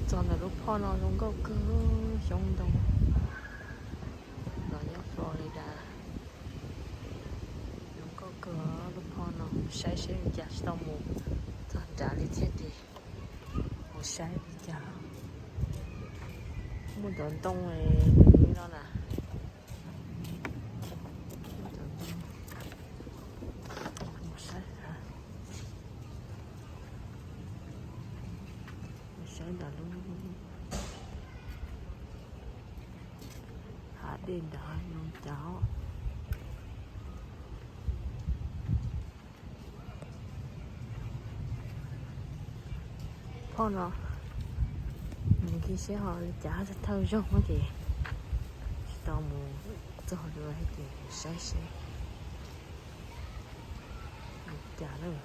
Txog ntawm lub phoj no zoo nkauj kawg, xyoob ntoo los nyob Florida. Zoo nkauj kawg lub phoj no, saib seb li cas, tsis tau mus txog nrad li thiaj li mus saib li cas. Muaj cov ntoo no na. Mus saib, mus saib ntawm lub hav dej nrad zoo cas. Phoj no mus khi seb ho li cas, thawj zaug ces tsis tau mus txog li ces saib seb li cas lawm.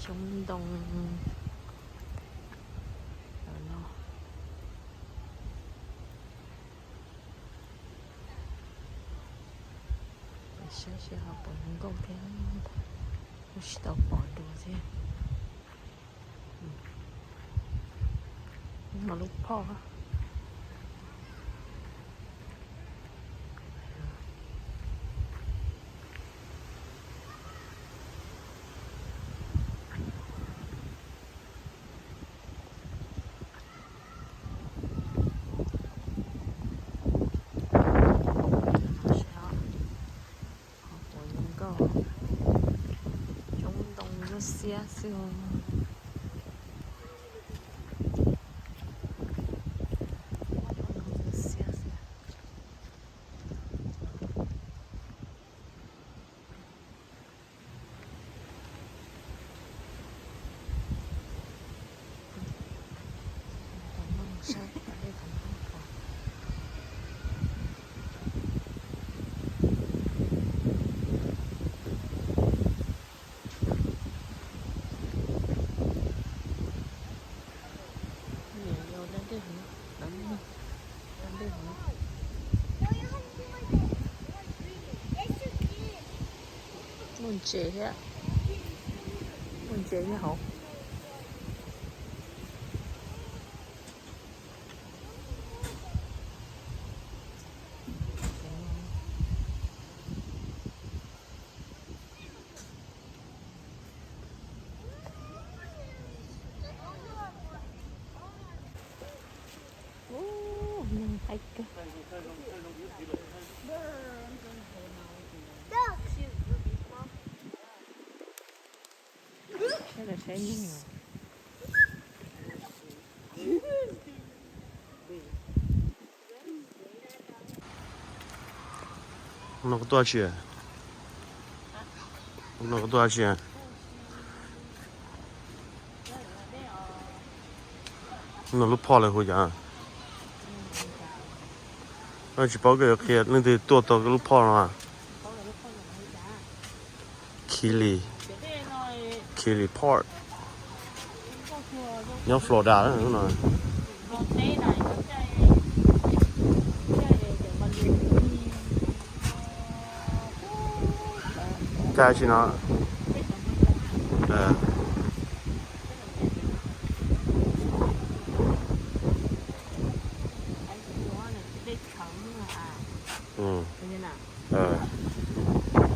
Xyoob ntoo no. Saib seb ho puas zoo nkauj thiab. Kuj tsis tau pom dua thiab. No lub phoj. Ho puas zoo nkauj, xyoob ntoo ntsuab xiab xwb. Muaj ntses thiab, muaj ntses thiab hauv. Ub, neeg haib kawg. Saib lawv saib neeg os. No koj tuaj tsi? No koj tuaj tsi? No lub phoj lawv hu cas? Tsis paub koj yuav qhia leej twg tuaj tau lub phoj no. Kili, Kili Park, nyob Florida no. Cas tsis no.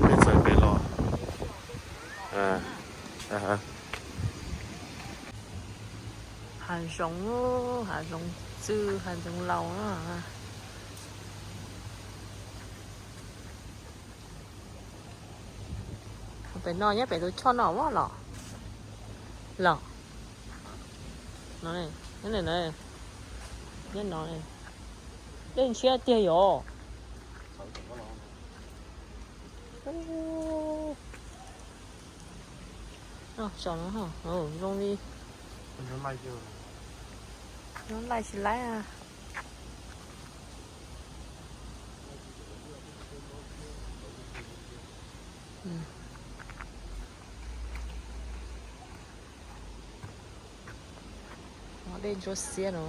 Peb txawm pem los. Hav zoov, hav zoov txwj, hav zoov laus. Pem no nyob pem tus choj no los, los. No, nyob no, dej ntshiab tiag yom. Saum no zoo li nyob laij tsis laib. Dej ntsuab xiab no.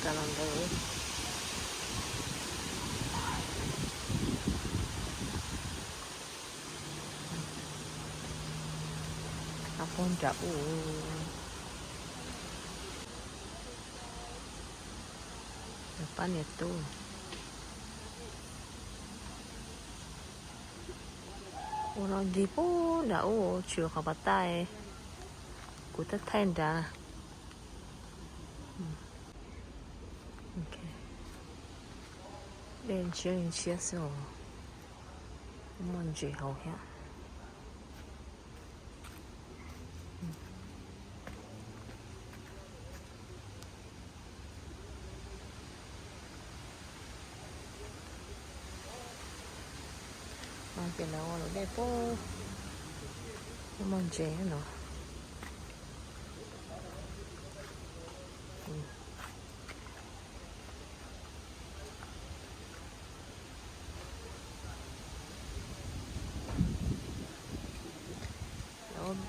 Los ntawd pog nram u, pab niam tub. Ua no ncig pub nram u, tsis qhov pas tas, kuv tab thaij nrad. Dej ntshiab li ntshiab xwb os, muaj ntses hauv thiab. No ces lawv ua luam dej pub, muaj ntses no.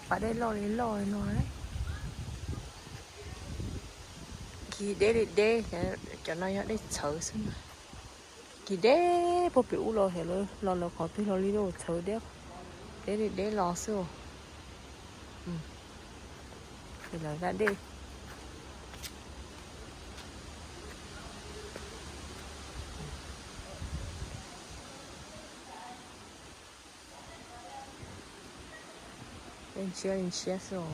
Pas dej loj li loj li no, kis deb li deb, cov no yog dej txhawv xwb na. Kis deb puag pem ub los, los lawv qhov twg los li txhawv deb, deb li deb los xwb. Ces lawv da dej. Dej ntshiab li ntshiab xwb os.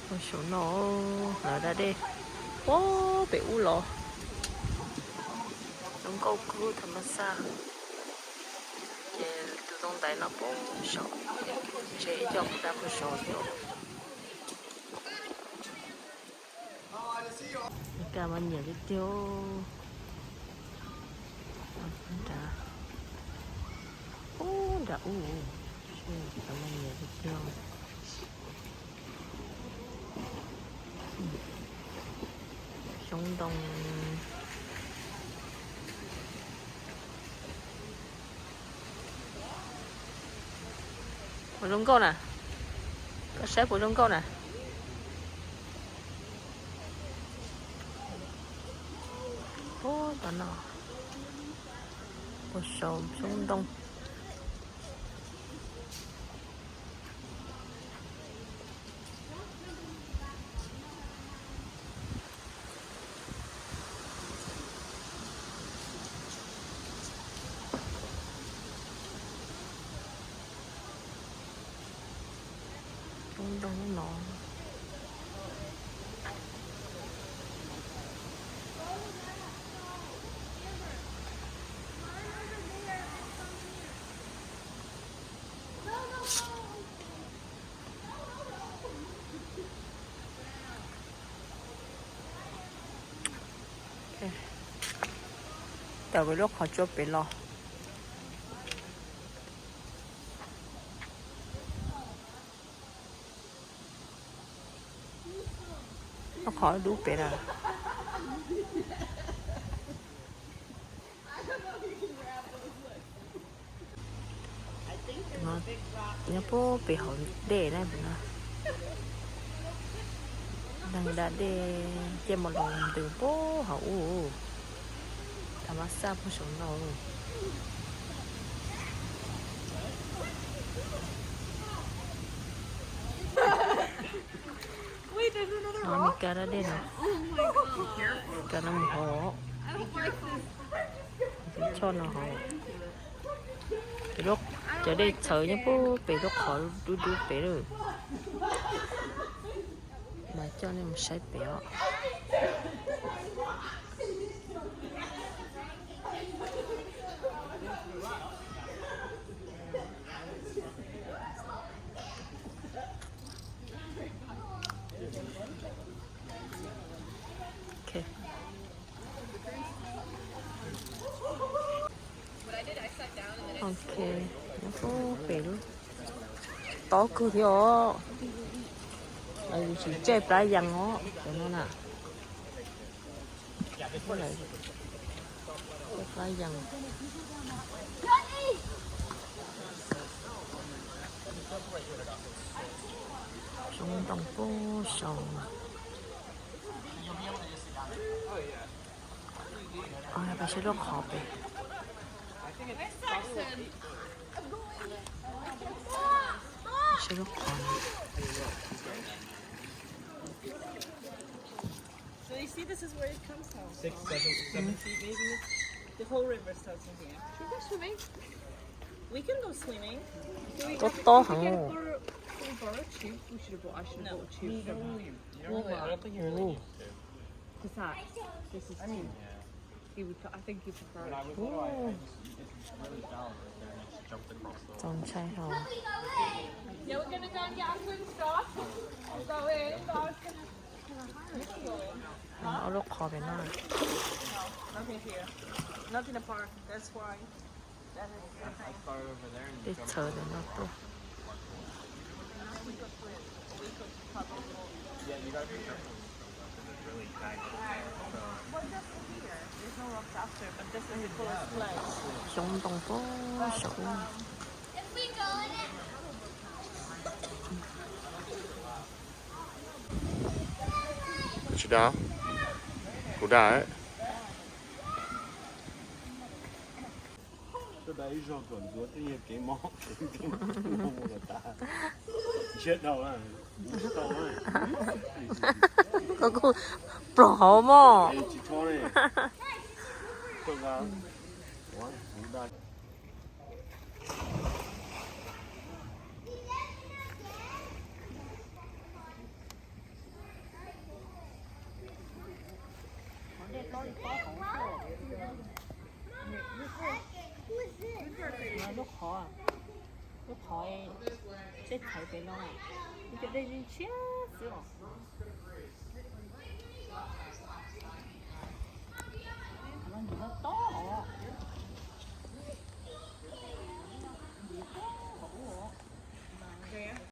Ua saum no, lawv da dej puag pem ub los. Zoo nkauj kub thaum no xaj. Ces tus ntoo ntaiv no puag saum, ntshe ib co kuv da puag saum thiab. Ka mas nyiam tiag tiag. Nrad, ub, nrad ub, ka mas nyiam tiag tiag. Xyoob ntoo. Puas zoo nkauj na? Koj saib puas zoo nkauj na? Ub, tom no puag saum xyoob ntoo. Xyoob ntoo no. Tawm pem lub qhov tsua pem los. Lub qhov dub pem lawm. Nyob puag pem hauv dej na, neeg da dej ciaj mus los ntws puag hauv ub, thaum mas xaj puag saum no. Ka da dej no, ka no mus hauv, choj no hauv. Cov dej txhawv nyob puag pem lub qhov dub dub pem lawm. Mas coj nej mus saib pem os. Ok, nyob puag pem lub tob kawg thiab os. Lawv tsis caij plab yees os, cov no na. Caij plab yees. Xyoob ntoo puag saud. Peb saib lub qhov pem. Saib lub qhov no. So you see, this is where it comes from. Six, seven, seven feet maybe? The whole river starts in here. Can you guys swimming? We can go swimming. Do we Tob have, tob we can heev. Borrow, can we borrow a tube? We should have brought, I should have No. Brought a tube from Walmart. You don't really, I don't think you really need to. Besides, this is cheap. He would, I think he prefers. When I was little, I, I used, it's really shallow right there, and I just jumped across the Txaus ntshai hos. Yeah, we're gonna go and get our swim stuff. We'll go in, but I was gonna, can I hire someone? Ob lub qhov pem no. No, nothing here. Nothing apart. That's why. Tej txhawv ntawm no tuaj. Xyoob ntoo puag saud. Tsis dag, kuv dag. Tuaj da ib zaug kom ntxuav thiaj yog kev mob. Ntsiab dhau na, ntsiab dhau na. Koj kuj plob hauv mog. Tsis tshua li. Tuaj da, ua kuv da. Lub qhov, lub qhov tej txhais pem no, ib co dej ntshiab xwb os.